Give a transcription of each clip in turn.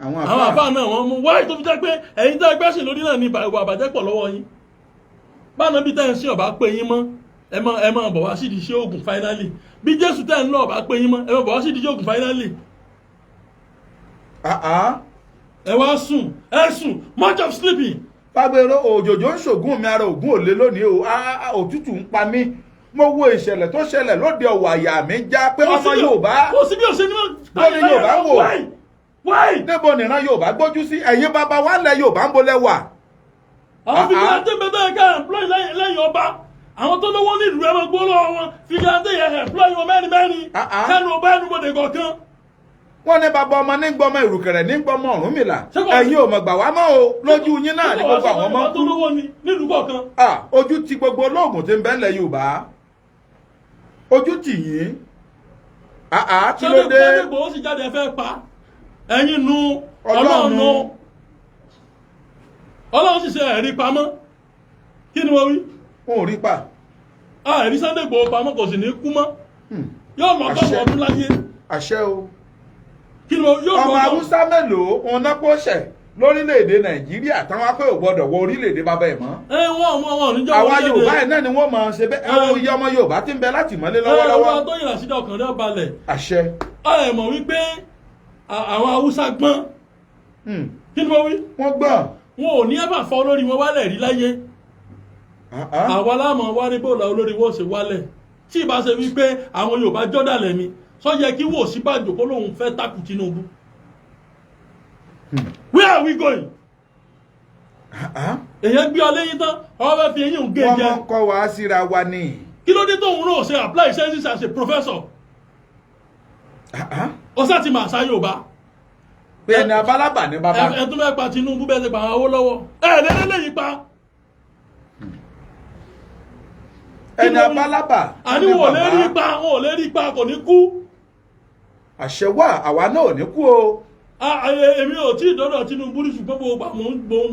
Àwọn Àwọn àfáà. Àfáà náà wọ́n mú wáyé tó fi jẹ́ pé ẹ̀yin tẹ́ gbẹ́sìn lórí náà ní ìwà àbàjẹ́ pọ̀ lọ́wọ́ yín. Báwọn bí tẹ́ ń sin ọ̀bá pé yín mọ́, ẹ má bọ̀ wá sídìí iṣẹ́ oògùn. Finally, bí Jésù tẹ́ ń lọ ọ̀bá pé yín mọ́, ẹ má bọ̀ wá sídìí iṣẹ́ oògùn finally. Ah, ah. Ẹ wá sùn, ẹ sùn, much of sleeping. Fagbero, òjòjò ń ṣògùn mi, ara ògùn ò lé lónìí o. Ah, ah, òtútù ń pa mí. Mo wo ìṣẹ̀lẹ̀ tó ṣẹlẹ̀ lóde Ọ̀wọ̀, àyà mi já pé ọmọ Yorùbá Kò sí bí o ṣe ní wọ́n. Bó ni Yorùbá wò? Why, why? Níbo nìran Yorùbá gbójú sí? Ẹ̀yin bàbá wa lẹ̀ Yorùbá, ń bolẹ̀ wà? Àwọn vigilante bẹ́ẹ̀ tó yẹ ká employ lẹ́yìn ọba, àwọn tó lówó nílùú, ẹ máa gbó lọ́wọ́ wọn. Vigilante yẹ employ wọn mẹ́rin mẹ́rin Ah, ah. kẹ́nu ọba ẹnubodè kọ̀ọ̀kan. Wọ́n ní bàbá ọmọ ní gbọmọ ìrùkẹ̀rẹ̀ ní gbọmọ Ọ̀rúnmìlà. Ṣé kò- Ẹ̀yin ò mọ̀ gbà wá mọ́ o. Lójú yín náà ní gbogbo àwọn ọmọ Ọba tó kú. lówó ni nílùú kọ̀ọ̀kan. Ah, ojú ti gbogbo olóògùn tí ń bẹ ńlẹ̀ Yorùbá, ojú tì yín. Ah, ah, kí ló dé? Sunday Igboho sì jáde, ẹ fẹ́ pa ẹ̀yin nu. Ọlọ́run. Ọlọ́run nu, Ọlọ́run sì ṣe ẹ̀rí pamọ́. Kí ni wọ́n wí? Wọn ò rí pa. Ah, ẹ̀rí Sunday Igboho pamọ́, kò sì ní kú mọ́. Yóò lọ Àṣẹ. bá ọdún láyé. Àṣẹ o. Kí ni wọ́n yóò Ọmọ lọ? Haúsá mélòó òun náà kó ṣẹ̀ lórílẹ̀‐èdè Nàìjíríà táwọn apẹ́ ò gbọ́dọ̀ wọ orílẹ̀‐èdè bàbá ẹ̀ mọ́? Ẹ wọ́n níjọ́. Àwa Yorùbá ẹ̀ náà ni wọ́n máa ṣe bẹ́ẹ̀. Ẹ wo iye ọmọ Yorùbá tí ń bẹ láti mọ́lé lọ́wọ́lọ́wọ́. Ẹ tó yìnbọn sídà, ọkàn rẹ̀ balẹ̀. Àṣẹ. Ẹ mọ̀ wípé àwọn Haúsá gbọ́n. Kí ni wọ́n wí? Wọ́n gbọ́n. Wọn ò ní ẹ̀fà fọ́ olórí wọn wálẹ̀ rí láyé. Ah, ah. Àwa láàmú wá rí bóòlù olórí wọn ṣe wálẹ̀. Tí ìbá ṣe wípé àwọn Yorùbá jọ́dàlẹ̀ mi sọ yẹ kí wò sí bàjò kó lóun fẹ́ takù Tinubu. Where are we going? Ah, ah. Èèyàn gbé ọ lẹ́yìn tán, ọ fẹ́ fi eyín òun gé Wọ́n jẹ. máa ń kọ́ wa síra wa ni. Kí ló dé tóun náà ṣe apply census as a professor? Ah, ah. Ó sá ti mà sá Yorùbá. Pé ẹni abálábà ní bàbá. Ẹ tún fẹ́ pa Tinubu bẹ́ẹ̀ ti pa àwọn Awólọ́wọ̀, ẹ lélẹ́lẹ́yìí pa. Ẹni abálábà Àní ní wọn ò lè bàbá. rí pa, wọn ò lè rí pa, kò ní kú. Àṣẹ wà, àwa náà ò ní kú o. Èmi ò tí ì dọ́dọ̀ Tinubu ní, ṣùgbọ́n gbogbo àgbà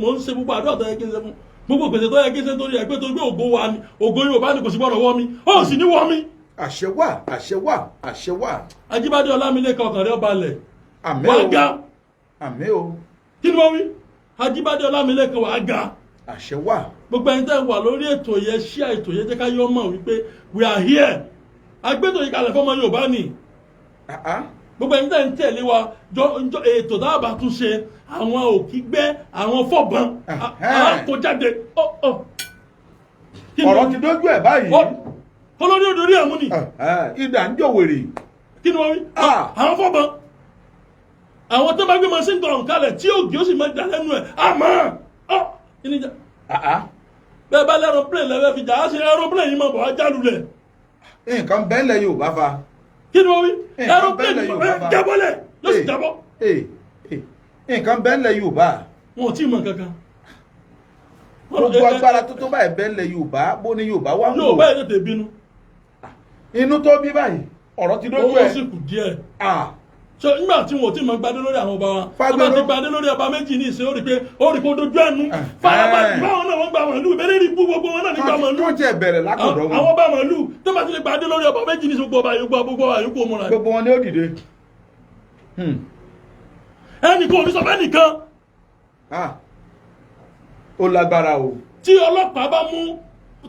mò ń ṣe gbogbo àdúrà tó yẹ kí n ṣe fún gbogbo gbèsè tó yẹ kí n ṣe, torí ẹ pé torí pé ògo wa ni, ògo Yorùbá ni, kò sì gbọ́dọ̀ wọ́ mi, ó sì ní wọ́ mi. Àṣẹ wà, àṣẹ wà, àṣẹ wà. Ajíbádé Ọlámilékan, ọkàn rẹ̀ balẹ̀. Àmín Wàá o. ga. Àmín o. Kí ni wọ́n wí? Ajíbádé Ọlámilékan, wàá ga. Àṣẹ wà. Gbogbo ẹni tẹ́ wà lórí ètò yẹn, ṣíà ètò yẹn, jẹ́ ká yọ mọ̀ wípé we are here. Agbétò yìí kalẹ̀ fọmọ Yorùbá ni. Ah, ah. Gbogbo ẹni tẹ́ ń tẹ̀lé wa jọ, ètò tá a bá tún ṣe, àwọn òkígbẹ́, àwọn fọ̀bọ̀n á kó jáde. Ọ, ọ. Kí ni Ọ̀rọ̀ wọ́n ti dójú ẹ̀ báyìí. Olórí odò rí ẹ̀mú ni. Ah, ah. Idà ń jòwèrè. Kí ni wọ́n wí? Ah. Àwọn fọ̀bọ̀n, àwọn tó bá gbé machine gun kalẹ̀ tí ògì ó sì máa jà lẹ́nu ẹ̀, àmọ́ ọ kí ni jà? Ah, ah. Bẹ́ẹ̀ bá l'aeroplane lẹ́fẹ̀ẹ́ fi jà á ṣe, aeroplane yìí máa bọ̀ wá jálulẹ̀. Nǹkan bẹ́ẹ̀lẹ̀ Yorùbá fa. Kí ni wọ́n wí? Nǹkan Aeroplane bẹ́ẹ̀lẹ̀ Yorùbá fa. Jábọ́lẹ̀, yóò sì jábọ́. Ee, ee, nǹkan bẹ́ẹ̀lẹ̀ Yorùbá. Wọn ò tí ì mọ̀ kankan. Gbogbo agbára tó tó báyìí bẹ́ẹ̀lẹ̀ Yorùbá, bó ní Yorùbá wá ń Yóò wò? báyìí tètè bínú. Inú tó bí báyìí, ọ̀rọ̀ ti dójú Owó ẹ̀. sì kù díẹ̀. Ah. So nígbà tí wọn ò tí ì mọ gbadé lórí àwọn ọba wa, wọn bá Fagbero. ti gbadé lórí ọba méjì ní ìsìn, ó rí pé ó dojú ẹnu farabalẹ̀. Báwọn náà wọ́n gba màálù ìbéèrè rí bú, gbogbo wọn náà nígbà màálù. Tó jẹ́ bẹ̀rẹ̀ látọ̀dọ̀ Àwọn wọn. ọba màálù tó bá ti lè gbadé lórí ọba méjì ní ìsìn, gbogbo ọba yòókù ó múra. Gbogbo wọn ni ó dìde. Ẹnì kan ò ní sọ fẹ́ nìkan. Ah. Ó lágbára o. Tí ọlọ́pàá bá mú,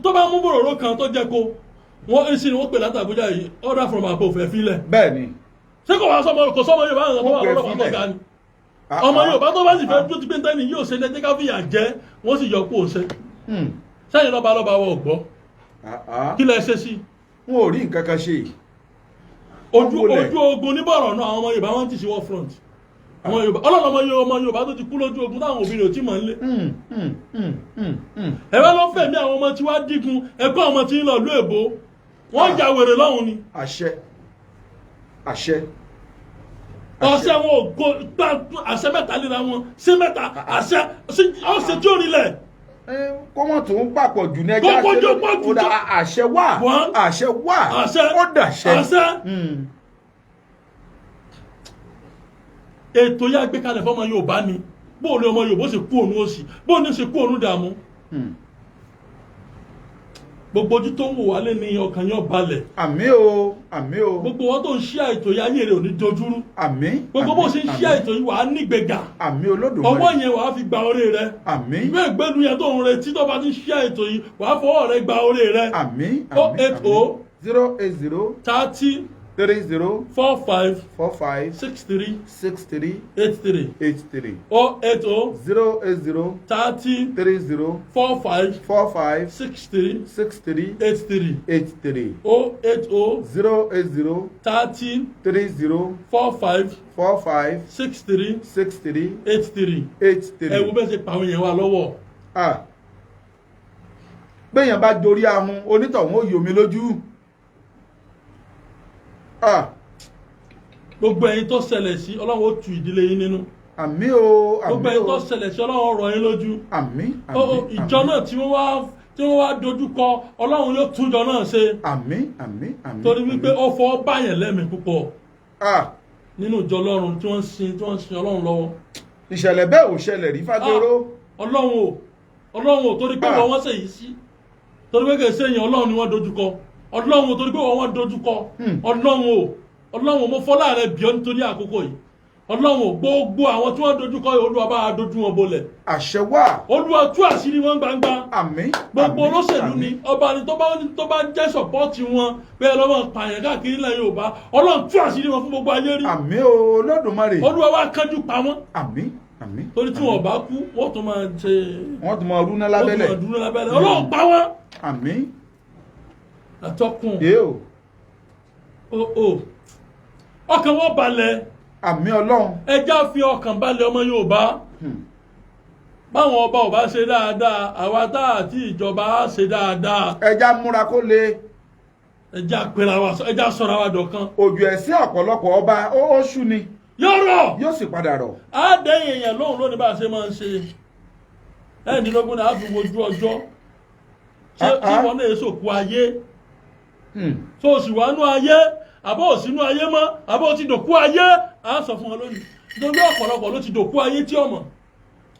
tó bá mú bòròró kan tó jẹ́ kó wọ́n èsì ni wọ́n pè láti Àbújá yìí, order from above, ẹ̀ filẹ̀. Bẹ́ẹ̀ ni. Ṣé kò wá sọmọ, kò sọmọ Yorùbá àwọn tó wà Wọ́n pè lọ́lọ́pàá tó filẹ̀. ga ni? Ah, Ọmọ ah. Yorùbá tó bá sì fẹ́ dúró ti pé ntẹ́ni yóò ṣe ní ẹjẹ́ ká fìyà jẹ wọ́n, sì yọ kó o ṣe sẹ́yìn lọ́ba lọ́ba wọ̀ gbọ́. Ah, ah. Kí lẹ ṣe sí? Wọn ò rí nǹkan kan ṣe. Ojú Wọ́n wọlẹ̀. Ojú ogun ní bọ̀rọ̀ náà, àwọn ọmọ Yorùbá wọ́n ti sí war front. Àwọn Yorùbá ọlọ́run, ọmọ Yorùbá tó ti kú lójú ogun táwọn òbí rẹ̀ ò tí mọ̀ ń lé. Ẹ bá lọ fẹ̀mí àwọn ọmọ tí wàá dígun ẹ̀kọ́, àwọn ọmọ tí ń lọ ìlú èbó, wọ́n ja wèrè lọ́hùn ni. Àṣẹ, àṣẹ. Ọ̀sẹ̀ wọn ò go gbà, àṣẹ mẹ́ta léra wọn sí mẹ́ta àṣẹ ọ̀sẹ̀ tí ò rí lẹ̀. Kó wọ́n tún papọ̀ jù ní ẹjẹ́. Kó kójú pọ̀ jù. Ó dà, àṣẹ wà. One. Àṣẹ wà. Àṣẹ. Ó dàṣẹ. Àṣẹ. Ètò yá gbé kalẹ̀ fọmọ Yorùbá ni bóòlù ọmọ Yorùbá ó sì kú òun, ó sì bóòlù ó sì kú òun dààmú. Gbogbo ojú tó ń wò wálé ní ọkàn yóò balẹ̀. Àmín o, àmín o. Gbogbo wọn tó ń ṣí àìtò yìí, ayé rẹ̀ ò ní dojúrú. Àmín. Gbogbo bó ṣe ń ṣí àmín. àìtò yìí, wàá nígbègà. Àmín Olódùmarè. Ọwọ́ yẹn, wàá fi gba orí rẹ. Àmín. Ìwé ìgbélu yẹn tó ń retí, tó bá ti ń ṣí àìtò yìí, wàá fọwọ́ rẹ gba orí rẹ. Àmín. Oh eight oh 080 30 30 45 45 63 63 83. 83. 080 080 30 30 45 45 63 63 83. 83. 080 080 30 30 45 45 63 63 83. 83. Ẹ wo bẹ́ẹ̀ ṣe pa àwọn èèyàn wa lọ́wọ́. Ah, béèyàn bá jorí ahun, onítọ̀hún ó yomi lójú. Ah. Gbogbo ẹ̀yin tó ṣẹlẹ̀ sí, Ọlọ́run ó tu ìdílé yín nínú. Àmín o. Gbogbo Àmín ẹ̀yin tó o. ṣẹlẹ̀ sí, Ọlọ́run ó rọ̀ yín lójú. Àmín. Ó Àmín. Ìjọ náà tí wọ́n wá dojú kọ, Ọlọ́run yóò tún ìjọ náà ṣe. Àmín, àmín, àmín. Torí wípé ó fọwọ́ báyẹn lẹ́mìí púpọ̀ Ah. nínú ìjọ Ọlọ́run tí wọ́n ń sin Ọlọ́run lọ́wọ́. Ìṣẹ̀lẹ̀ bẹ́ẹ̀ ò ṣẹlẹ̀ rí, Fágbéró. Ọlọ́run o, Ọlọ́run o, torí pé Ah. wọ́n ṣe yìí sí, torí pé kìí ṣe èèyàn, Ọlọ́run ni wọ́n dojú kọ. Ọlọ́run o, torí pé wọ́n dojú kọ. Ọlọ́run o, Ọlọ́run o, mo fọlá rẹ bí ọ nítorí àkókò yìí. Ọlọ́run o, gbogbo àwọn tí wọ́n dojú kọ yìí, Olúwa bá wa dojú wọn bolẹ̀. Àṣẹ wà. Olúwa tú àṣírí wọn gbangba. Àmín. Gbogbo Àmín, olóṣèlú àmín. ni, ọba ni, tó bá jẹ́ support wọn pé ẹ lọ́mọ pààyàn káàkiri ilẹ̀ Yorùbá, Ọlọ́run tú àṣírí wọn fún gbogbo ayé rí. Àmín o, Olódùmarè. Olúwa wá kánjú pa wọ́n. Àmín, àmín. Torí tí wọn bá kú, wọ́n tún máa ṣe Wọ́n tún máa rúná wọ́n tún lábẹ́lẹ̀. máa dúró lábẹ́lẹ̀. Ọlọ́run pa wọ́n. Àmín. Àtọkùn. Èé o. O ọkàn wọn balẹ̀. Àmín Ọlọ́run. Ẹjá fi ọkàn balẹ̀, ọmọ Yorùbá. Báwọn ọba ò bá ṣe dáadáa, àwa tá àti ìjọba á ṣe dáadáa. Ẹja múra kó le. Ẹjá pera wa, ẹjá sọra wa dọ̀kan. Òjò ẹ̀sìn ọ̀pọ̀lọpọ̀ ọba ó ṣú ni. Yọ̀rọ̀. Yóò sì padà rọ̀. Á dẹ́yìn èèyàn lóhùn lónìí bá a ṣe máa ń ṣe ẹ̀ẹ́dínlógún náà, á fi wojú ọjọ́ ṣé Ah, tí ah. wọn náà èso kú ayé tó o sì wà nú ayé, àbọ̀ ò sínú ayé mọ́, àbọ̀ ò ti dòkú ayé, á sọ fún wọn lónìí, nítorí ọ̀pọ̀lọpọ̀ ló ti dòkú ayé tí ọmọ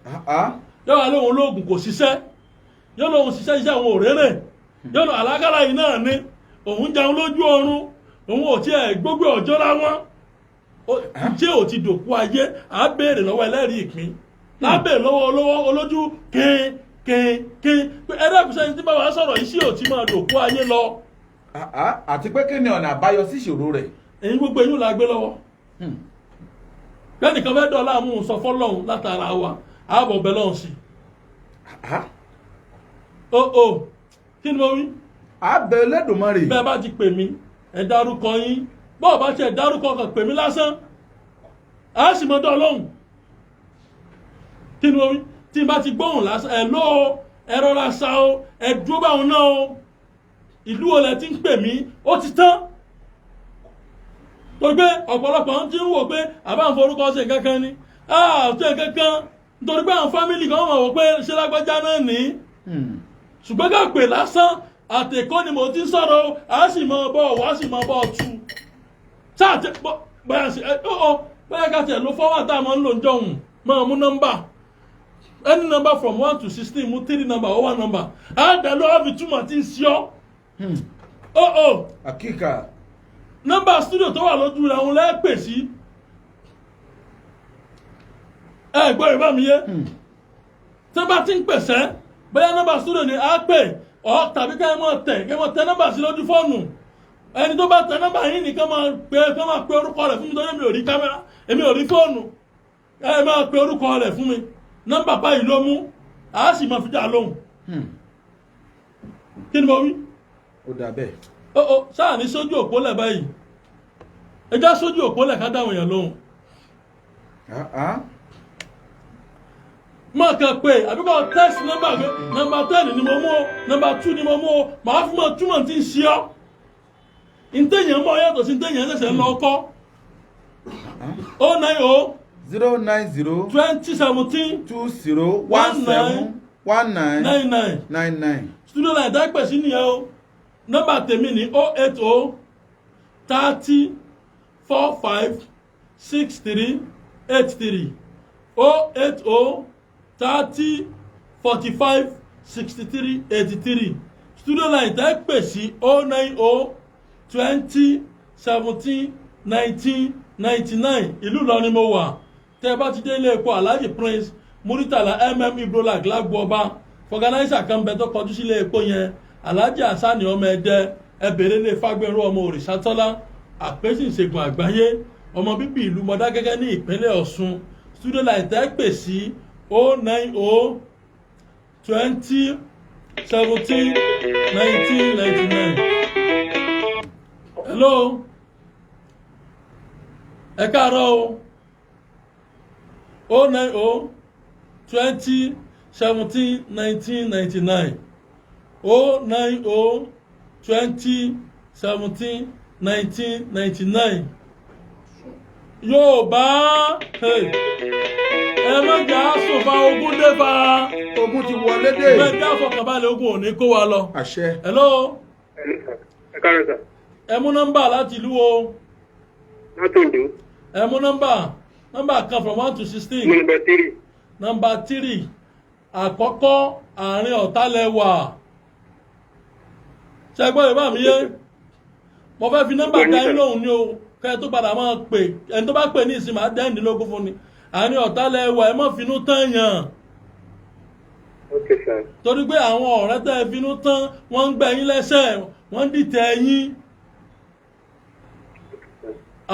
Ah, ah. yóò wá lóhun olóògùn kò ṣiṣẹ́, yóò lóhun ṣiṣẹ́ iṣẹ́ àwọn òréré, yóò lọ àlágàrà yìí náà ni òun jẹun lójú oorun, òun ò tiẹ̀ gbogbo ọjọ́ ra wọn. Ṣé ò ti dòkú ayé? À á béèrè lọ́wọ́ ẹlẹ́rìí ìpín, là á béèrè lọ́wọ́ olówó olójú kínkínkín pé ẹ̀ẹ́dẹ́gbẹ̀sẹ̀ sẹ́yìn tí bàbá sọ̀rọ̀ yìí, sí ò ti máa dòkú ayé lọ? Ah, ah. Àti pé kí ni ọ̀nà àbáyọ sí ìṣòro rẹ̀? Èyí gbogbo eyín la gbé lọ́wọ́. Bẹ́ẹ̀nìkan fẹ́ dọ̀ọ́lá mú un sọ fọ́lọ́hún látara wa, ààbọ̀ bẹ́ẹ̀ lọ́hùn sí. Ah, ah. Ó kí ni mo wí? Àbẹ̀ Olódùmarè. Bẹ́ẹ̀ bá ti pè mí, ẹ dárúkọ yín. Bọ́ọ̀ bá tiẹ̀ dárúkọ, kàn pè mí lásán, á sì mọ dán lóhùn. Kí ni mo wí? Tí n bá ti gbóhùn lásán, ẹ ló o, ẹ rọra sa o, ẹ dúró báwọn náà o, ìlú wo lẹ ti ń pè mí, ó ti tán. Tó gbé ọ̀pọ̀lọpọ̀ ń ti ń wò pé àbá ń forúkọ ṣe nǹkan kan ni, ṣe nǹkan kan, nítorí pé àwọn family kan wọ̀ wò pé ṣé lágbájá náà ní. Ṣùgbọ́n ká pè lásán, àtẹ̀kọ́ ni mo ti ń sọ̀rọ̀ o, a sì mọ bọ́ wá sì mọ bọ́ tu sáà tẹ bóyá sí ẹ ó bóyá ká tiẹ̀ ló fọwọ́ tá a máa ń lò ń jọ̀hún, máa mú nọ́mbà, any number from 1 to 16, mú three number or one number, á dà ló á fi túmọ̀ tí ń ṣe ọ́. Ó Àkíkà. Nọ́mbà studio tó wà lójú rẹ̀, òun lẹ́ẹ̀pẹ̀ sí. Ẹ gbọ́ ìbá mi yé? Tí wọ́n bá ti ń pèsè, bóyá nọ́mbà studio ni á pè ọ́, tàbí ká ẹ mọ̀ tẹ nọ́mbà sí lójú fóònù. Ẹni tó bá tẹ nọ́mbà yín nìkan máa pe, kán máa pe orúkọ rẹ̀ fún mi, torí èmi ò rí kámẹ́rà, èmi ò rí fóònù. Ẹ máa pe orúkọ rẹ̀ fún mi, nọ́mbà báyìí ló mú, á sì máa fi dá lóhùn. Kí ni mo wí? Ó dà bẹ́ẹ̀. Ó sáà ní sójú òpó lẹ̀ báyìí, ẹ já sójú òpó lẹ̀ ká dáhùn èèyàn lóhùn. Ah, ah. Má kàn pé àbí kò text nọ́mbà pé nọ́mbà 10 ni mo mú o, nọ́mbà 2 ni mo mú o, màá fún mọ́ túmọ̀ tí ń ṣe ọ́. Ntẹ̀yìn mọ́ yàtọ̀ sí ntẹ̀yìn ṣẹ̀ṣẹ̀ ń lọ kọ́. 090 090 20 17 20 17 19 99. 99. Studio line dápẹ̀ sí nìyẹn o. Nọ́mbà tèmi ní 080 30 45 63 83, 080 30 45 63 83. Studio line tẹ́ pè sí 090 20 17 19 99. Ìlú Ìlọrin mo wà. Tẹ́ bá ti dé ilé epo Alhaji Prince Muritala Ibrolak lágbo ọba, fọgànáísà kan bẹ tó kọjú sílé epo yẹn, Alhaji Hassani ọmọ Ẹdẹ, ẹ bèrè lè Fágbẹ́rú ọmọ Òrìṣàtọ́lá, àpèsè ìṣègùn àgbáyé, ọmọ bíbí ìlú Mọdákẹ́kẹ́ ní ìpínlẹ̀ Ọ̀ṣun. Studio line tẹ́ pè sí 090 20 17 19 99. Hello, ẹ káàárọ̀ o. 090 20 17 19 99, 090 20 17 19 99. Yorùbá, hey, ẹ má jà á sùn fa ogun dé fa. Ogun ti wọlé dé. Bẹ́ẹ̀ já fọkànbalẹ̀, ogun ò ní kó wa lọ. Àṣẹ. Hello. Ẹ káàárọ̀ sà. Ẹ mú nọ́mbà láti ìlú o. Láti Oǹdó. Ẹ mú nọ́mbà kan from 1 to 16. Mo number 3. Nọ́mbà 3. Àkọ́kọ́, àárín ọ̀tá lẹ wà. Ṣẹgbọ́n Yorùbá mi yé? Mo fẹ́ fi nọ́mbà dá yín lóhùn ní o, kẹ́ ẹ tó padà máa pè. Ẹni tó bá pè ní ìsìn máa dẹ́ndínlógún fún ni. Àárín ọ̀tá lẹ wà, ẹ má finú tán yàn. Ok sir. Torí pé àwọn ọ̀rẹ́ tẹ́ ẹ finú tán, wọ́n ń gbẹ yín lẹ́sẹ̀, wọ́n ń dìtẹ̀ yín.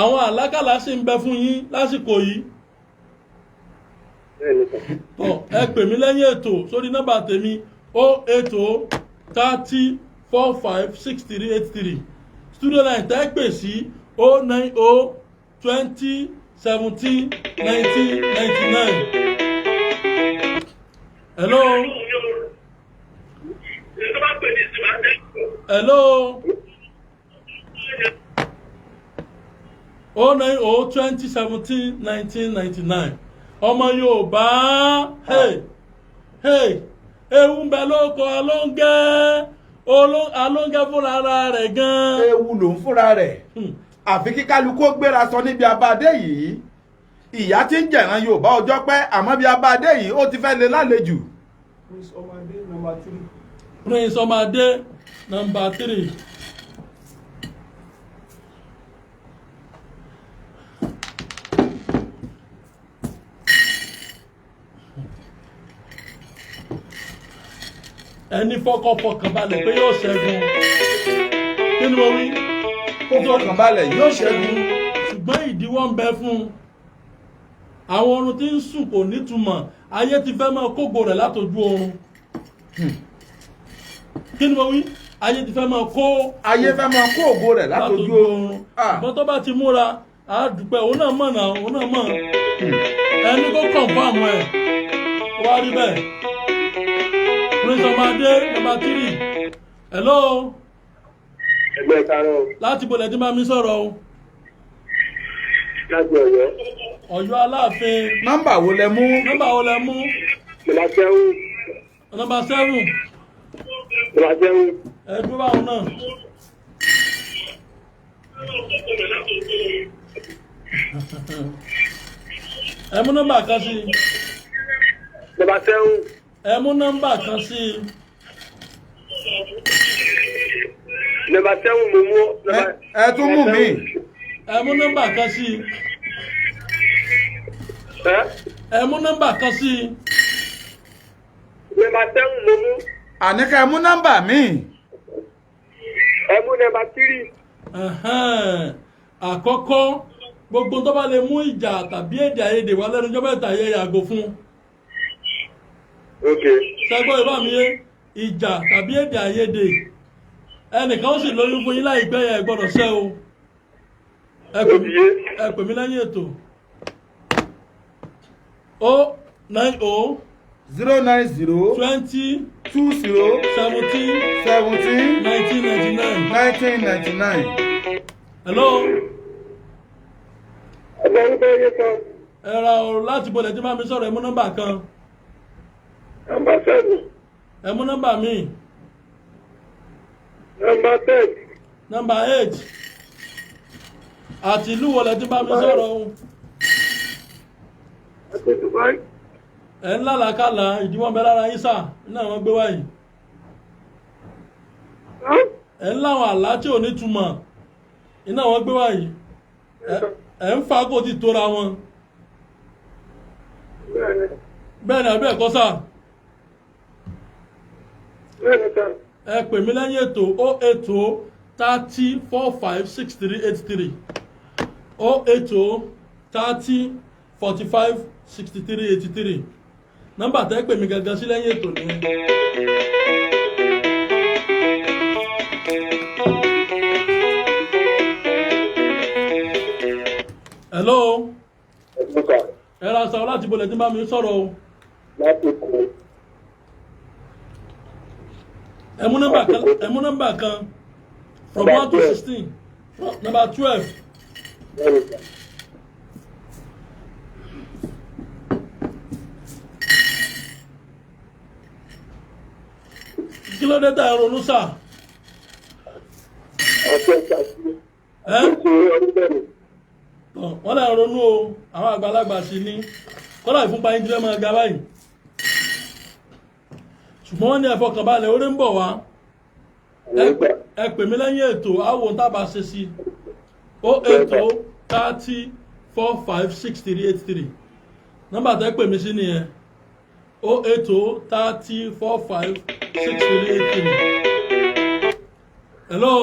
Àwọn àlákàlà sì ń bẹ fún yín lásìkò yìí. Bẹ́ẹ̀ni sir. Tọ, ẹ pè mí lẹ́yìn ètò sórí nọ́mbà tèmi, 080 30 45 63 83. Studio line tẹ́ pè sí 090 20 17 19 99. Hello, hello. 090 20 17 19 99. Ọmọ Yorùbá, hey, hey, ewu ń bẹ lóko alóńgẹ́, alóńgẹ́ fúnra ara rẹ̀ gan. Ewu ló ń fúnra rẹ̀. Àfi kí kálukú ó gbéra sọ níbi abáadé yìí. Ìyá tí ń jẹ̀ràn Yorùbá ọjọ́ pẹ́, àmọ́ bí abáadé yìí, ó ti fẹ́ lé lálejò. Prince Ọmọdé, number 3. Prince Ọmọdé, number 3. Ẹni fọkànfọkàn balẹ̀ pé yóò ṣẹ́gun. Kí ni mo wí? Kó fọkàn balẹ̀, yóò ṣẹ́gun. Ṣùgbọ́n ìdíwọ́ ń bẹ fún un. Àwọn oorun tí ń sùn kò nítumọ̀. Ayé ti fẹ́ máa kógo rẹ̀ látọjú oorun. Kí ni mo wí? Ayé ti fẹ́ máa kó Ayé fẹ́ máa kó ògo rẹ̀ látọjú oorun. Ah, ṣùgbọ́n tó bá ti múra, á dúpẹ́. Òun náà mọ̀ náà, òun náà mọ̀. Ẹni kó confirm ẹ̀ wá rí bẹ́ẹ̀. Prince Ọmọdé, number 3. Hello. Ẹgbẹ́ káàárọ̀. Láti bolẹ̀ tí máa mi sọ̀rọ̀ o? Láti Ọ̀yọ́. Ọ̀yọ́ Aláàfin. Nọ́mbà wo lẹ mú? Nọ́mbà wo lẹ mú? Number 7. Number 7. Number 7. Ẹ dúró báwọn náà. Ẹ mú nọ́mbà kan sí i. Number 7. Ẹ mú nọ́mbà kan sí i. Number 7 mo mú. Ẹ tún mú mi. Ẹ mú nọ́mbà kan sí i. Ẹ Ẹ mú nọ́mbà kan sí i. Number 7 mo mú. Àní ká ẹ mú nọ́mbà mi. Ẹ mú number 3. Ẹ̀hẹ́n. Àkọ́kọ́, gbogbo tó bá lè mú ìjà tàbí èdè àìyedè wá lẹ́nu ọjọ́ mẹ́ta yẹ, yàgò fún. Ok. Ṣẹgbọ́n ìbá mi yé? Ìjà tàbí èdè àìyedè, ẹnìkan ó sì lóyún fún yín láìpẹ́ yẹn, gbọ́dọ̀ ṣẹ́ o. Ẹ pè Ó ti yé. Ẹ pè mí lẹ́yìn ètò, 090 090 20 20 17 17 19 99. 19 99. Hello. Ẹgbẹ́ orúkọ yẹn sọ. Ẹ ra o. Láti bolẹ̀ tí máa mi sọ̀rọ̀? Ẹ mú nọ́mbà kan. Number 7. Ẹ mú nọ́mbà míì. Number 10. Nọ́mbà 8. Àti ìlú wo lẹ tí bá mi sọ̀rọ̀ o? Àti Dubai. Ẹ̀ ń lálàákàlà, ìdíwọ́ ń bẹ lára yín sà ní àwọn gbé wáyìí. Ẹ̀ ń láwọn àlá tí ò ní túmọ̀. Iná wọn gbé wáyìí. Ẹ̀ ń fa kó ti tóra wọn. Bẹ́ẹ̀ni. Bẹ́ẹ̀ ni àbí ẹ̀kọ́ sà? Bẹ́ẹ̀ni sà. Ẹ pè mí lẹ́yìn ètò 080 30 45 63 83, 080 30 45 63 83. Nọ́mbà tẹ́ pè mí gangan sí lẹ́yìn ètò nìyẹn. Hello. Ẹ̀sùn sà. Ẹ ra sọ láti bolẹ̀ tí ń bá mi sọ̀rọ̀ o. Láti kú. Ẹ mú nọ́mbà kan, ẹ mú nọ́mbà kan from 1 to 16. Number 12. Bẹ́ẹ̀ni sà. Kí ló dé tá ẹ ronú sà? Ọ̀sẹ̀ ṣàṣì. Ẹ Oṣù ọdún bẹ́ẹ̀ni. tọ wọn lè ronú o, àwọn àgbàlagbà sì ní kọ́lá ìfúnpá yín ti fẹ́ máa ga báyìí, ṣùgbọ́n wọ́n ní ẹ fọkànbalẹ̀, orí ń bọ̀ wá. Ẹ pè mí lẹ́yìn ètò àwọn ohun tá a bá ṣe sí 080 30 45 63 83. Nọ́mbà tẹ́ pè mí sí nìyẹn, 080 30 45 63 83. Hello,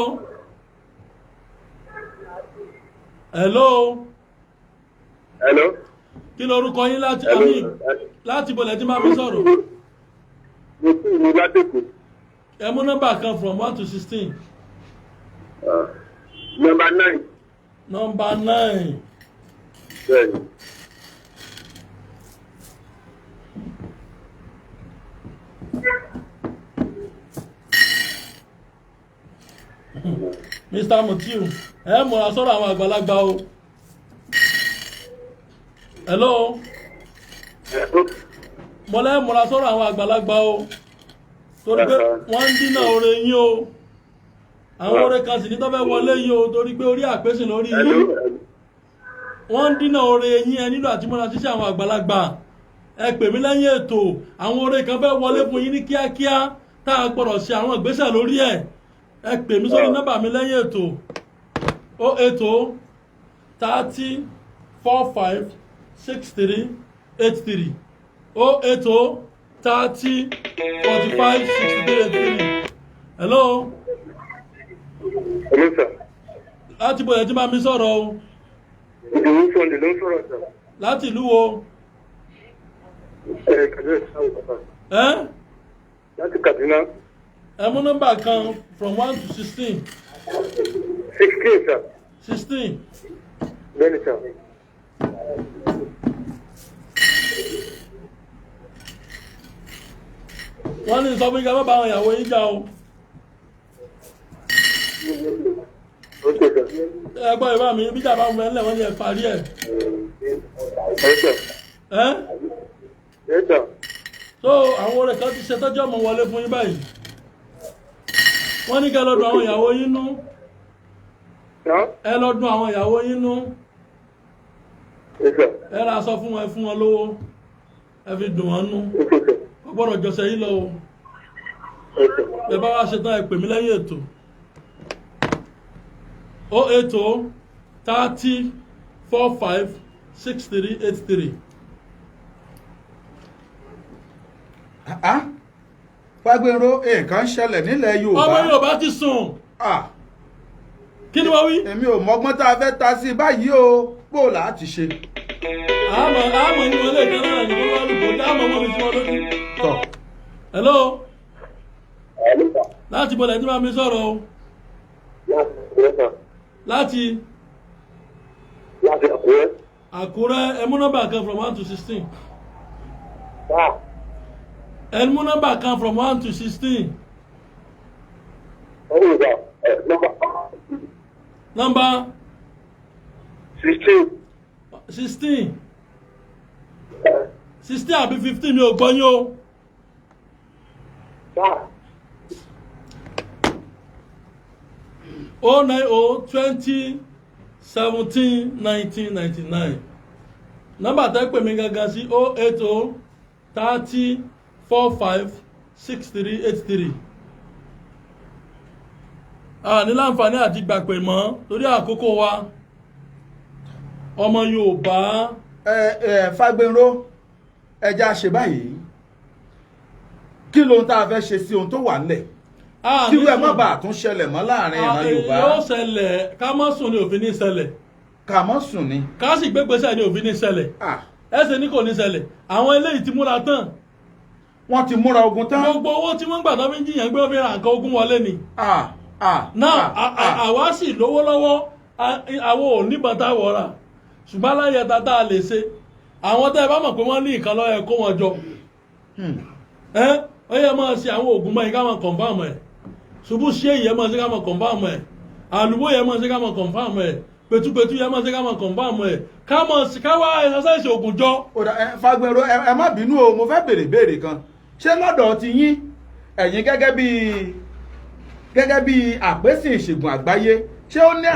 hello. Hello. Kí lorúkọ yín láti Hello. àmì láti bolẹ̀ tí máa fi sọ̀rọ̀? Mo tún ìlú Ládèkù. Ẹ mú nọ́mbà kan from 1 to 16. Number 9. Nọ́mbà 9. Bẹ́ẹ̀ni. Mr Mutiu, ẹ múra sọ̀rọ̀ àwọn àgbàlagbà o. Hello. Mo lẹ́ múra sọ̀rọ̀ àwọn àgbàlagbà o, torí pé wọ́n ń dínà oore yín o. Àwọn oore kan sì ní tó fẹ́ wọlé yín o, torí pé orí àpèsè lórí Hello. yín. Wọ́n ń dínà oore yín. Ẹ nílò àti múra ṣíṣe àwọn àgbàlagbà. Ẹ pè mí lẹ́yìn ètò. Àwọn oore kan fẹ́ wọlé fún yín ní kíákíá tá a gbọ́dọ̀ ṣe àwọn ìgbésẹ̀ lórí ẹ̀. Ẹ pè mí sórí nọ́mbà mi lẹ́yìn ètò, 080 30 45 63 83, 080 30 45 63 83. Hello. Hello sir. Láti bọ̀yẹ̀ tí máa mi sọ̀rọ̀ o? Ìdòwú Sunday ló ń sọ̀rọ̀ sir. Láti ìlú wo? Ẹ Kaduna sáwọ́ bàbá. Ẹ́ Láti Kaduna. Ẹ mú nọ́mbà kan from 1 to 16. 16 sir. 16. Bẹ́ẹ̀ni sir. Wọ́n ní sọ fún yín ká má bá àwọn ìyàwó yín jà o. Okay sir. Ẹ gbọ́ ìbá mi bí jàmbá mú ẹ ńlẹ̀, wọ́n ní ẹ parí ẹ̀. Yes sir. Ẹ́ Yes sir. So àwọn oore kan ti ṣe tọ́jú ọmọ wọlé fún yín báyìí. Wọ́n ní kẹ́ lọ dùn àwọn ìyàwó yín nú. Sir. Ẹ lọ dùn àwọn ìyàwó yín nú. Yes sir. Ẹ ra aṣọ fún wọn, ẹ fún wọn lówó, ẹ fi dùn wọn nú. Okay sir. Wọ́n gbọ́dọ̀ jọṣẹ yín lọ o. Yes sir. Ẹ bá wá ṣetán, ẹ pè mí lẹ́yìn ètò, 080 30 45 63 83. Ah, Fágbénró, nǹkan ṣẹlẹ̀ nílẹ̀ Yorùbá. Ọmọ Yorùbá ti sùn. Ah, Kí ni wọ́n wí? Èmi ò mọgbọ́n tá a fẹ́ ta sí báyìí o, bó là á ti ṣe. Àmọ́ àmọ́ yín wọlé kan náà ní wọ́n lùkọ́ àmọ́ wọn mi sí wọn lójú. Tọ̀. Hello. Hello sir. Láti bọ̀lẹ̀ tí máa mi sọ̀rọ̀ o? Láti Àkúrẹ́ sir. Láti Láti Àkúrẹ́. Àkúrẹ́. Ẹ mú nọ́mbà kan from 1 to 16. Sir. Ẹ mú nọ́mbà kan from 1 to 16. Ọ̀hún sir. Number Nọ́mbà 16. 16, 16 àbí 15? Mi ò gbọ́ yín o. Sir. 090 20 17 19 99. Nọ́mbà tẹ́ pè mí gangan sí, 080 30 45 63 83. A ní láǹfààní àti gbàpè mọ́ torí àkókò wa. Ọmọ Yorùbá. Ẹ ẹ Fágbénró, ẹja ṣe báyìí, kí lóhun tá a fẹ́ ṣe sí ohun tó wà nílẹ̀ A kí ní irú ẹ̀ má sùn. bàa tún ṣẹlẹ̀ mọ́ láàrin ìran Yorùbá? Yóò ṣẹlẹ̀. Ká má sùn ní òfin ní ṣẹlẹ̀. Ká mọ́ sùn ni. Ká sì gbégbèsè ní òfin ní ṣẹlẹ̀. Ẹsẹ̀ ní kò ní ṣẹlẹ̀. Àwọn eléyìí ti múra tán. Wọ́n ti múra ogun tán. Gbogbo owó tí wọ́n gbà tó fi ń jiyàn gbé, wọ́n fi ra nǹkan ogun wọlé ni. Náà àwa sì lówó lọ́wọ́, àwọn ò níbọn tá a wọ̀ ra, ṣùgbọ́n aláyẹta tá a lè ṣe, àwọn tẹ́ ẹ bá mọ̀ pé wọ́n ní nǹkan lọ́yẹ, kó wọn jọ. Ẹ ó yẹ máa ṣe àwọn oògùn mọ́ yìí, ká máa confirm ẹ̀. Ṣubú ṣé yẹ máa ṣe, ká máa confirm ẹ̀. Àlùbọ́ yẹ máa ṣe, ká máa confirm ẹ̀. Pẹ̀tùpẹ̀tù yẹ máa ṣe, ká máa confirm ẹ̀. Ká máa ṣe, ká wá exercise oògùn jọ. Ó dà, ẹ Fágbénró, ẹ má bínú o, mo fẹ́ béèrè béèrè kan. Ṣé lọ́dọ̀ ti yín, ẹ̀yin gẹ́gẹ́ bí àpèsè ìṣègùn àgbáyé, ṣé ó ní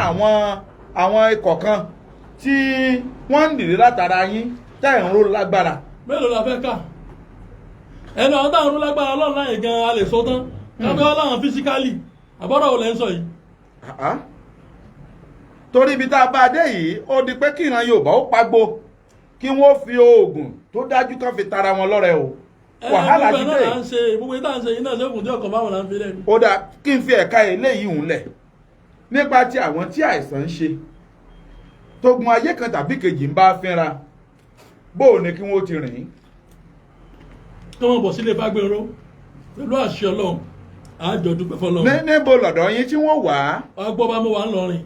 àwọn ikọ̀ kan tí wọ́n ń dìde látara yín tẹ́ ẹ̀ ń ró lágbára? Mélòó la fẹ́ kà? Ẹnu àwọn táwọn lágbára ọlọ́run láyè gan, a lè sọ tán káfíń láwọn physically àbọ̀rọ̀ ò lẹ́ ń sọ yìí. Ah. Torí ibi tá a bá a dé yìí, ó di pé kí ìran Yorùbá ó pagbo, kí wọ́n fi oògùn tó dájú kan fi tara wọn lọ́rẹ o. Wàhálà ti Gbogbo ẹ̀ dé. náà là ń ṣe, gbogbo ìta ń ṣe yìí náà, ṣé ògùn tí ọkàn báwọn là ń fi lẹ́nu. Ó dáa, kí n fi ẹ̀ka eléyìí hùn lẹ̀ nípa ti àwọn tí àìsàn ń ṣe, tógun ayé kan tàbí kejì ń bá fínra, bó o ní kí wọ́n ti rìn? Kí wọ́n bọ̀ sílé Fágbénró, pẹ̀lú àṣẹ Ọlọ́run, àjọ dúpẹ́ fọlọ́run. Ní níbo lọ̀dọ̀ yín tí wọ́n wà á? Agbọ́ba mo wà ń lọrin.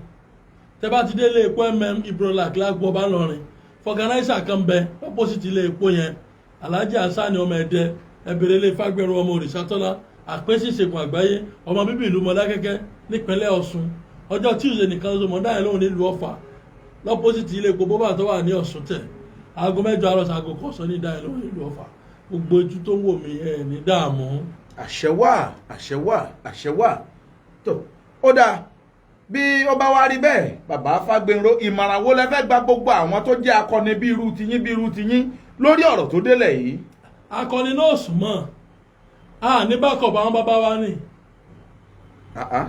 Tẹ bá ti dé ilé epo Ibrolak lágbọ́ba ńlọrin, vulcanizer kan bẹ opposite ilé epo yẹn, Alhaji Hassani ọmọ Ẹdẹ. Ẹbẹrẹ ilé Fágbénró ọmọ Òrìṣàtọ́lá, àpèsè ìṣègùn àgbáyé, ọmọ bíbí ìlú Mọdákẹ́kẹ́ nípínlẹ̀ Ọ̀ṣun. Ọjọ́ Tuesday nìkan ló mọ̀ dáhìn lóhùn nílùú Ọ̀fà, l'opposite ilé epo bóbá tó wà ní Ọ̀ṣun tẹ̀. Aago 8 àárọ̀ sí aago 1 ọ̀sán ní dáhìn lóhùn nílùú Ọ̀fà. Gbogbo ojú tó ń wò mí, ẹ̀ ní dààmú. Àṣẹ wà, àṣẹ wà, àṣẹ wà. Tó ó dáa, bí ó bá wá rí bẹ́ẹ̀, bàbá Fágbénró, ìmọ̀ràn wo lẹ fẹ́ gba gbogbo àwọn tó jẹ́ akọni bí irú tiyín, bí irú tiyín, lórí ọ̀rọ̀ tó délẹ̀ yìí? Akọni náà sùn mọ́ a ní backup àwọn bàbá wa ni. Ah, ah.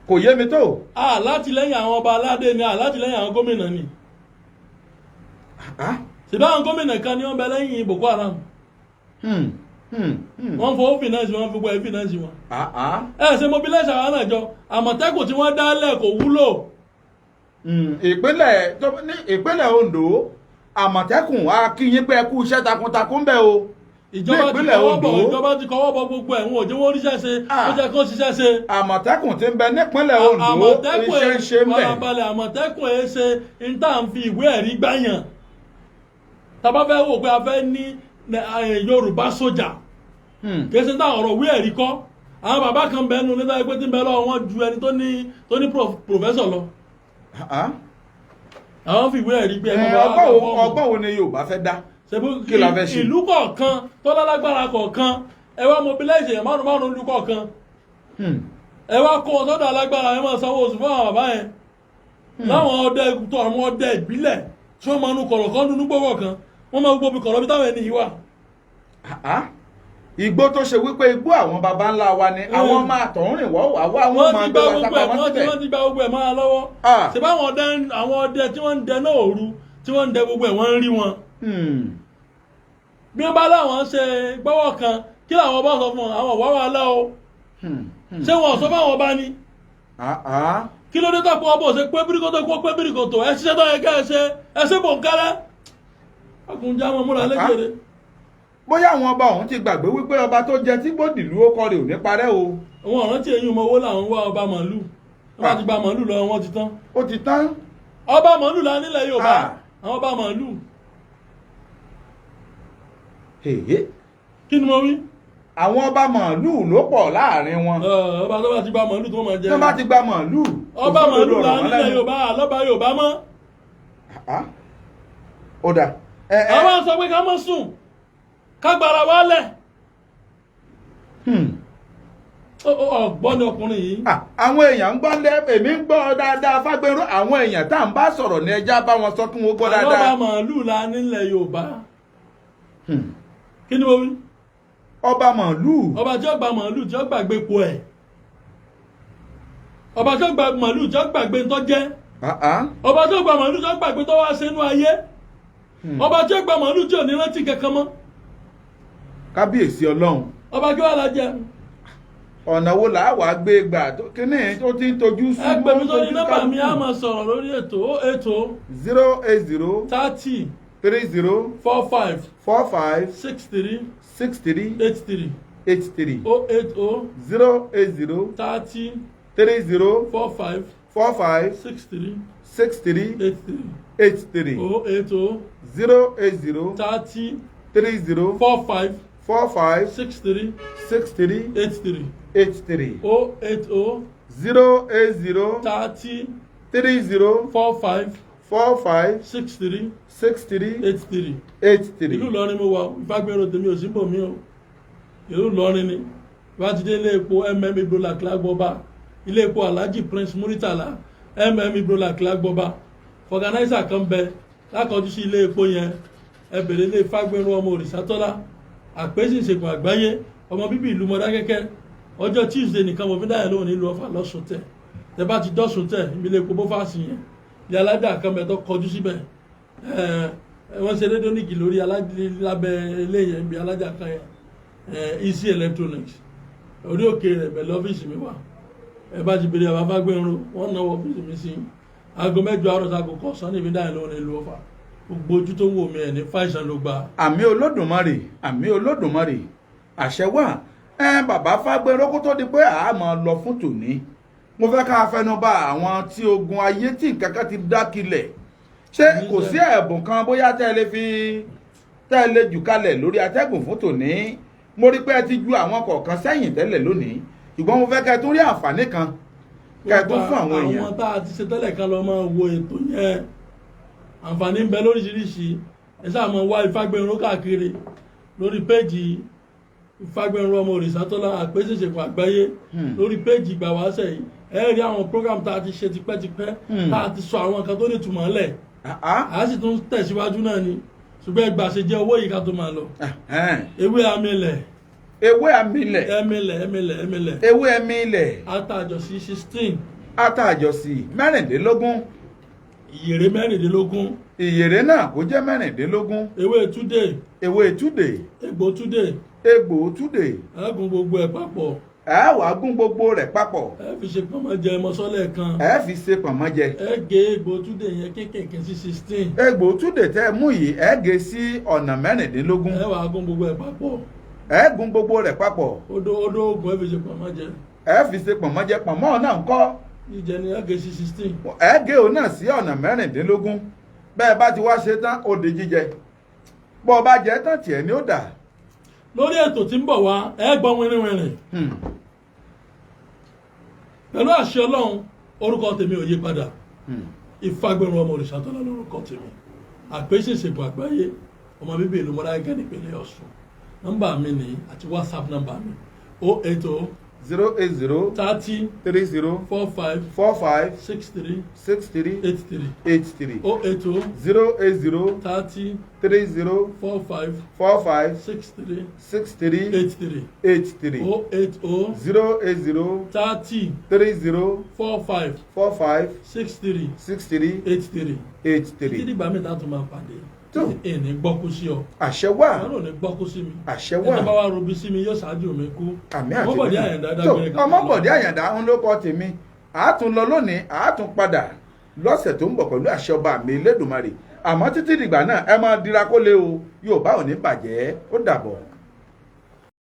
Kò yé mi tó. A láti lẹ́yìn àwọn ọba aládé ni, a láti lẹ́yìn àwọn gómìnà ni. Ah, Ṣèbí àwọn gómìnà kan ni wọ́n bẹ lẹ́yìn Boko Haram. Wọ́n fowó finance wọn, fi gbọ́ ẹ̀ finance wọn. Ah, ah. Ẹ ṣe mobilize àwọn náà jọ. Àmọ̀tẹ́kùn tí wọ́n dálẹ̀ kò wúlò. Ìpínlẹ̀ tó ní ìpínlẹ̀ Ondo, Àmọ̀tẹ́kùn, a kí yín pé ẹ kú iṣẹ́ takuntakun bẹ́ẹ̀ o. Ìjọba ti Ní ìpínlẹ̀ kọwọ́ bọ̀. Ondo. Ìjọba ti kọwọ́ bọ̀ gbogbo ẹ̀, wọn ò jẹ́ wọ́n ríṣẹ́ ṣe. Ah. Ó jẹ́ kó ṣiṣẹ́ ṣe. Àmọ̀tẹ́kùn tí ń bẹ nípínlẹ̀ Ondo, Àmọ̀tẹ́kùn iṣẹ́ ń ṣe ń bẹ̀. Farabalẹ̀, Àmọ̀tẹ́kùn ẹ̀ ṣe n tá à ń fi ìwé ẹ̀rí gbáyàn. Tàbá fẹ́ wò pé a fẹ́ ní Yorùbá sójà, kì í ṣe táwọn ọ̀rọ̀ ìwé ẹ̀rí kọ́. Àwọn bàbá kan bẹ́ẹ̀ nu nígbà pé tí ń bẹ lọ́wọ́ wọn ju ẹni tó ní professor lọ. Ah. Àwọn fi ìwé ẹ̀rí gbé Ẹ, ẹ bàbá ọgbọ́n wo fọ́ọ̀mù. Ọgbọ́n wo ni Yorùbá fẹ́ dá? Ṣebí Kí la fẹ́ ṣe? Ìlú kọ̀ọ̀kan tó lálágbára kọ̀ọ̀kan, ẹ wá mobilize èèyàn márùn márùn ìlú kọ̀ọ̀kan. Ẹ wá kó wọn sọ́dọ̀ alágbára, ẹ máa sanwó oṣù fún àwọn bàbá yẹn, láwọn ọdẹ tó àwọn ọdẹ ìbílẹ̀ tí wọ́n máa nu kọ̀rọ̀ kan nínú gbọ́wọ́ kan, wọ́n máa gbóbi kọ̀rọ̀ bí táwọn ẹni yìí wà. Ah, ah. Igbó tó ṣe wípé igbó àwọn baba ńlá wa ni, àwọn máa tọ̀ ń rìn wọ́ wá wá, wọ́n Wọ́n máa ti gbé gba wa gbogbo sápá ẹ̀ wọn wọ́n ti síbẹ̀. Wọ́n ti gba gbogbo ẹ̀ máa lọ́wọ́. Ah. Ṣe báwọn ọdẹ, àwọn ọdẹ tí wọ́n ń dẹ náà òru, tí wọ́n ń dẹ gbogbo ẹ̀, wọ́n ń rí wọn. Bí wọ́n bá láwọn ṣe gbọ́wọ́ kan, kí làwọn bá sọ fún wọn? Àwọn ọ̀wá wàhálà o. Ṣé wọn ò sọ fáwọn ọba ni? Ah, ah. Kí ló dé tó pọ̀ bọ̀ ṣe pé bíríkòtò kó pé bíríkòtò? Ẹ ṣiṣẹ́ tó yẹ kẹ́ ẹ ṣe, ẹ ṣe bòńkálẹ́ ọkùnrin jámọ́ múra lẹ́gbẹ̀rẹ́. Bóyá àwọn ọba ọ̀hún ti gbàgbé wípé ọba tó jẹ tí gbòdìlú ó kọ rè ò ní parẹ́ o. Àwọn ọ̀ràn tí eyín ọmọ owó làwọn wá. Ọba màálù, wọ́n bá ti gba màálù lọ, wọ́n ti tán. Ó ti tán. Ọba màálù la nílẹ̀ Yorùbá. Ah. Àwọn ọba màálù. Èyí. Kí ni mo wí? Àwọn ọba màálù ló pọ̀ láàrin wọn. Ọba tó bá ti gba màálù tó máa jẹ. Tó bá ti gba màálù, Ọba kò màálù sódodo la ọ̀rọ̀ mọ́ nílẹ̀ lẹ́nu. Yorùbá, àlọ́ba Yorùbá mọ́. Ah. Ó dà, ẹ ẹ Àwọn sọ pé ká má sùn, ká gbára wálẹ̀. Ọ̀gbọ́n ọkùnrin yìí. Ah, àwọn èèyàn ń gbọ́ lẹ́, èmi ń gbọ́ dáadáa, Fágbénró. Àwọn èèyàn tá à ń bá sọ̀rọ̀ ní ẹja bá wọn sọ kí wọ́n gbọ́ Àlọ́ba dáadáa. màálù la nílẹ̀ Yorùbá. Kí ni mo wí? Ọba màálù. Ọba tí ó gba màálù, tí ó gbàgbé po ẹ̀. Ọba tó gba màálù tó gbàgbé tó jẹ́. Ah, ah. Ọba tó gba màálù tó gbàgbé tó wá sínú ayé. Ọba tó gba màálù tí ò ní rántí kankan mọ́. Kábíyèsí Ọlọ́run. Ọba kí wàá la jẹ. Ọ̀nà wo là á wàá gbé gbà kíní tó ti ń tojú sú. Ẹ pè mí sórí nọ́mbà mi, á máa sọ̀rọ̀ lórí ètò ó ètò 080 30 30 45 45 63 63 83 83 080 080 30 30 45 45 63 63 83 83 080 080 30 30 45 45 63 63 83 83 080 080 30 30 45 45 63 63 83. 83. Ìlú Ìlọrin mo wà o, Ìfágbèrò tèmi ò sí bò mí o. Ìlú Ìlọrin ni bá ti dé ilé epo Ibrola Kílágbọba, ilé epo Alhaji Prince Muritala Ibrola Kílágbọba, fọgànáísà kan bẹ lákọjú sí ilé epo yẹn. Ẹ bèrè ilé Ìfágbèrò ọmọ Òrìṣàtọ́lá, àpèsè ìṣègùn àgbáyé, ọmọ bíbí ìlú Mọdákẹ́kẹ́. Ọjọ́ Tuesday nìkan mo fi dáyà lóhùn nílùú Ọ̀fà lọ́sùn tẹ̀. Tẹ bá ti dọ́sùn tẹ̀, ibi ilé epo bófàsì yẹn, ilé alájà kan bẹ tó kọjú síbẹ̀. Ẹ wọ́n ṣe rédíónìkì lórí lábẹ́ ilé yẹn, ibi alájà kan yẹn, Easy Electronics, orí òkè rẹ̀ bẹ̀ lọ́fíìsì mi wà. Ẹ bá ti bèrè àbá Fágbénró, wọ́n náwó ọ́fíìsì mi sí. Aago 8 àárọ̀ sago kọ̀ọ̀sán níbi dáhùn lóhùn nílùú Ọ̀fà. Gbogbo ojú tó ń wò mí, ẹ̀ ní fàìsàn ló gbà. Àmì Olódùmarè, àmì Olódùmarè, àṣẹ wà. Ẹ bàbá Fágbénró, kó tó di pé a máa lọ fún tòní, mo fẹ́ ká fẹnu bà àwọn tí ogun ayé tí nǹkan kan ti dá kilẹ̀. Ṣé kò sí ẹ̀bùn kan bóyá tẹ́ ẹ lè fi tẹ́ ẹ lè jù kalẹ̀ lórí atẹ́gùn fún tòní? Mo rí pé ẹ ti ju àwọn kọ̀ọ̀kan sẹ́yìn tẹ́lẹ̀ lónìí, ṣùgbọ́n mo fẹ́ kẹ́ ẹ tún rí àǹfààní kan kẹ́ ẹ tún fún àwọn èèyàn. Àwọn tá a ti ṣe tẹ́lẹ̀ kan lọ máa wo ètò yẹn. Àǹfààní ń bẹ lóríṣiríṣi. Ẹ sáà máa wá Ìfágbénró káàkiri lórí péèjì Ìfágbénró ọmọ Òrìṣàtọ́lá, àpèsèṣègùn àgbáyé, lórí péèjì Ìgbàwáṣẹ̀ yìí. Ẹ rí àwọn program tá a ti ṣe tipẹ́tipẹ́, tá a ti sọ àwọn nǹkan tó ní ìtumọ̀ lẹ̀. A sì tún tẹ̀síwájú náà ni, ṣùgbọ́n ẹgbà ṣe jẹ́ owó yìí ká tó máa lọ. Ewé amílẹ̀. Ewé amílẹ̀. Ẹmílẹ̀, ẹmílẹ̀, ẹmílẹ̀. Ewé ẹmílẹ̀. Àtàjọsí 16. Àtàjọsí 16. Ìyèrè 16. Ìyèrè náà kó jẹ́ 16. Ewé túdè. Ewé túdè. Egbò túdè. Egbò túdè. Ẹ gún gbogbo ẹ̀ papọ̀. Ẹ wàá gún gbogbo rẹ̀ papọ̀. Ẹ fi ṣe pọ̀nmọ́ jẹ mọ́sọ́lẹ̀ kan. Ẹ fi ṣe pọ̀nmọ́ jẹ. Ẹ gé egbò túdè yẹn kéékèèké sí 16. Egbò túdè tẹ́ ẹ mú yìí, ẹ gé sí ọ̀nà 16. Ẹ wàá gún gbogbo ẹ̀ papọ̀. Ẹ gún gbogbo rẹ̀ papọ̀. Odò odò oògùn, ẹ fi ṣe pọ̀nmọ́ jẹ. Ẹ fi ṣe pọ̀nmọ́ jẹ. Pọ̀nmọ́ náà ń kọ́? Jíjẹ ni, ẹ gé sí 16. Ẹ gé òun náà sí ọ̀nà 16. Bẹ́ẹ̀ bá ti wá ṣe tán, ó di jíjẹ. Bọ́ ọ bá jẹ tán, tiẹ̀ ni ó dà. Lórí ètò tí ń bọ̀ wá, ẹ gbọ́ wìrìwìrì pẹ̀lú àṣẹ Ọlọ́run. Orúkọ tèmi ò yí padà. Ìfágbérun ọmọ Òrìṣàtọ́lá lórúkọ tèmi, àpèsè ìṣègùn àgbáyé, ọmọ bíbí ìlú Mọdákẹ́kẹ́ nípínlẹ̀ Ọ̀ṣun. Nọ́mbà mi ní àti WhatsApp nọ́mbà mi, 080 080 30 30 45 45 63 63 83 83 080 080 30 30 45 45 63 63 83 83 080 080 30 30 45 45 63 63 83. 83. Títí dìgbà mi tá a tún máa pàdé. Tó. Ẹni gbọ́kú sí ọ. Àṣẹ wà. Wọn ò ní gbọ́kú sí mi. Àṣẹ Ẹni wà. tó bá wá robi sí mi yóò ṣáájú mi kú. Àmì àti Ọmọbọ̀dé Àyàndá tó dágbére ká tó lọ. Ọmọbọ̀dé Àyàndá ń ló kọ́ tèmi. Àátún lọ lónìí, àátún padà lọ́sẹ̀ tó ń bọ̀ pẹ̀lú àṣẹ ọba mi Elédùmarè. Àmọ́ títí dìgbà náà, ẹ máa dira kó lé o. Yorùbá ò ní bàjẹ́. Ó dàbọ̀.